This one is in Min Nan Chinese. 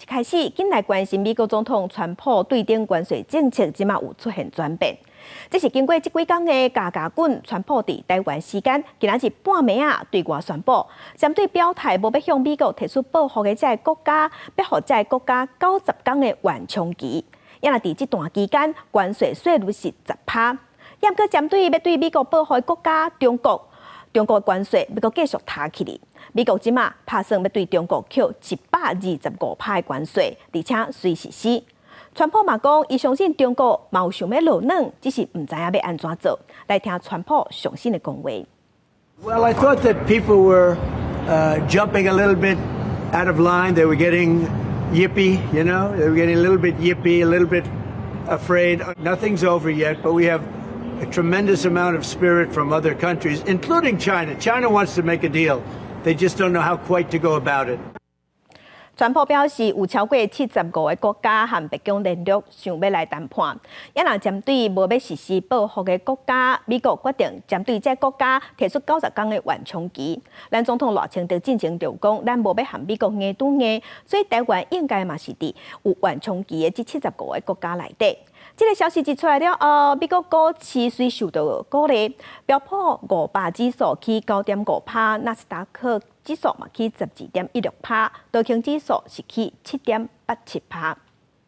一開始，緊來關心美國總統川普對頂關稅政策，這馬有出現轉變。這是經過這幾工的加加滾，川普佇台灣時間今仔日半暝仔對外宣布，針對表態無欲向美國提出報復的這个國家，欲予這个國家九十工的緩衝期。也若佇這段期間，關稅稅率是10趴。也毋過針對欲對美國報復的國家中國，中國關稅欲閣繼續提起來。美國這馬拍算欲對中國扣125趴的關稅，而且隨時實施。川普嘛講，伊相信中國嘛有想欲落軟，只是毋知影欲按怎做。來聽川普上新的講話。 Well, I thought that people were jumping a little bit out of line. They were getting yippy. They were getting a little bit yippy, a little bit afraid. Nothing's over yet, but we have a tremendous amount of spirit from other countries, including China. China wants to make a deal. They just don't know how quite to go about it. 川普表示，有超過75個國家和白宮聯絡，想欲來談判。也若針對無欲實施報復的國家，美國決定針對這國家提出九十工的緩衝期。咱總統賴清德進前就講，咱無欲和美國硬拄硬，所以台灣應該嘛是佇有緩衝期的這七十五個國家內底。這个消息一出來了後，美國股市隨受到鼓勵，標普500指數起9.5趴，納斯達克指數嘛起12.16趴，道瓊指數是起7.87趴。